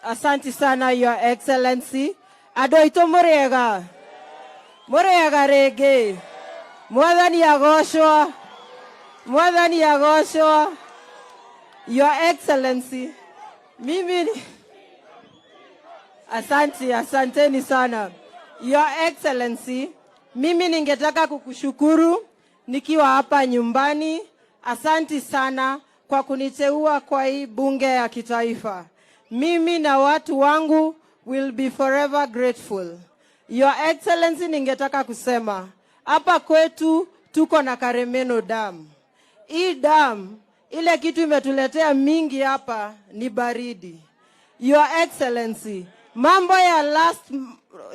Asante sana, Your Excellency. Andũ aitũ, mũrĩega? Mũrĩega rĩngĩ? Mwathani agocwo, Mwathani agocwo. Your Excellency, mimi asante, asanteni sana. Your Excellency, mimi ningetaka kukushukuru nikiwa hapa nyumbani. Asanti sana kwa kuniteua kwa hii bunge ya kitaifa. Mimi na watu wangu will be forever grateful. Your Excellency, ningetaka kusema hapa kwetu tuko na Karemeno Dam. Hii dam, ile kitu imetuletea mingi hapa ni baridi. Your Excellency, mambo ya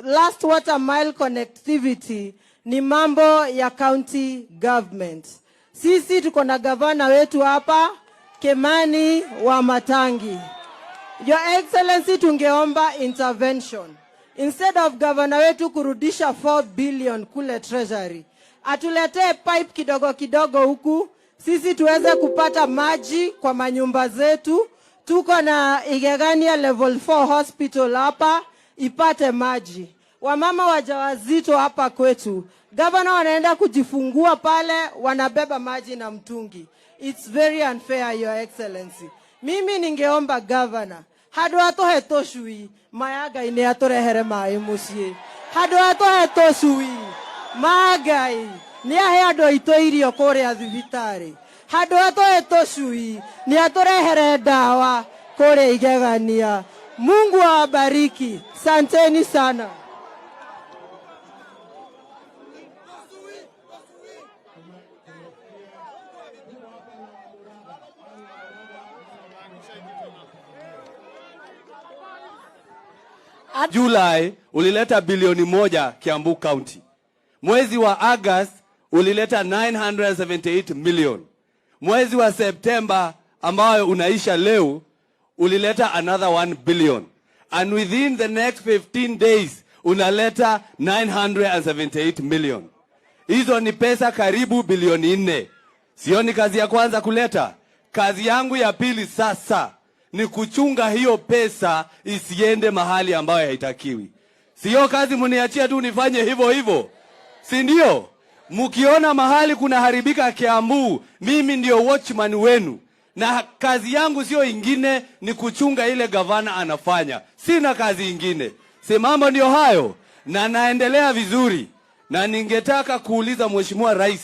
last water mile connectivity ni mambo ya county government. Sisi tuko na gavana wetu hapa, Kimani Wamatangi. Your Excellency, tungeomba intervention. Instead of gavana wetu kurudisha 4 billion kule treasury, atuletee pipe kidogo kidogo huku sisi tuweze kupata maji kwa manyumba zetu. Tuko na Igegania Level 4 Hospital hapa ipate maji. Wamama wajawazito hapa kwetu, gavana, wanaenda kujifungua pale, wanabeba maji na mtungi. It's very unfair, Your Excellency. Mimi ningeomba gavana, handũ atũhe tũcui, maya Ngai nĩ atũrehere maĩ mũciĩ. Handũ atũhe tũcui, ma Ngai nĩ ahe andũ aitũ irio kũrĩa thibitarĩ. Handũ atũhe tũcui, nĩ atũrehere ndawa kũrĩa Igegania. Mungu awabariki. Santeni sana. July ulileta bilioni 1 Kiambu County. Mwezi wa August ulileta 978 million. Mwezi wa September ambayo unaisha leo ulileta another 1 billion. And within the next 15 days unaleta 978 million. Hizo ni pesa karibu bilioni 4. Sio ni kazi ya kwanza kuleta. Kazi yangu ya pili sasa ni kuchunga hiyo pesa isiende mahali ambayo haitakiwi. Sio kazi mniachia tu nifanye hivyo hivyo, si ndio? Mkiona mahali kunaharibika Kiambu, mimi ndio watchman wenu, na kazi yangu sio ingine, ni kuchunga ile gavana anafanya. Sina kazi ingine, si mambo ndio hayo, na naendelea vizuri, na ningetaka kuuliza Mheshimiwa Rais,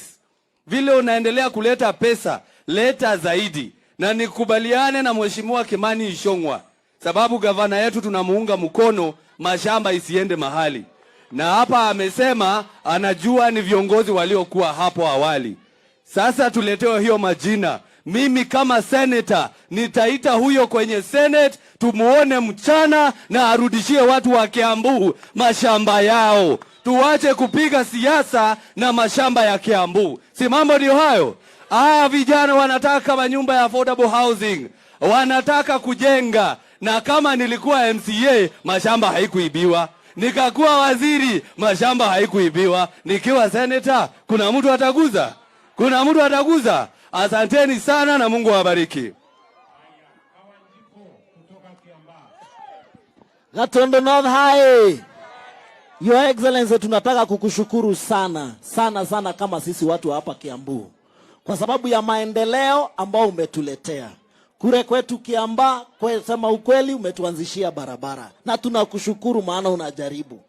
vile unaendelea kuleta pesa, leta zaidi, na nikubaliane na Mheshimiwa Kimani Ichung'wah, sababu gavana yetu tunamuunga mkono, mashamba isiende mahali. Na hapa amesema anajua ni viongozi waliokuwa hapo awali. Sasa tuletewe hiyo majina. Mimi kama senator nitaita huyo kwenye Senate, tumuone mchana na arudishie watu wa Kiambu mashamba yao. Tuache kupiga siasa na mashamba ya Kiambu. Si mambo ndio hayo? Ah, vijana wanataka manyumba ya affordable housing, wanataka kujenga, na kama nilikuwa MCA mashamba haikuibiwa, nikakuwa waziri mashamba haikuibiwa, nikiwa senator kuna mtu ataguza? Kuna mtu ataguza? Asanteni sana na Mungu awabariki. Gatundu North High. Your Excellency, tunataka kukushukuru sana sana sana kama sisi watu hapa Kiambu kwa sababu ya maendeleo ambao umetuletea kule kwetu Kiambaa. Sema ukweli, umetuanzishia barabara na tunakushukuru, maana unajaribu.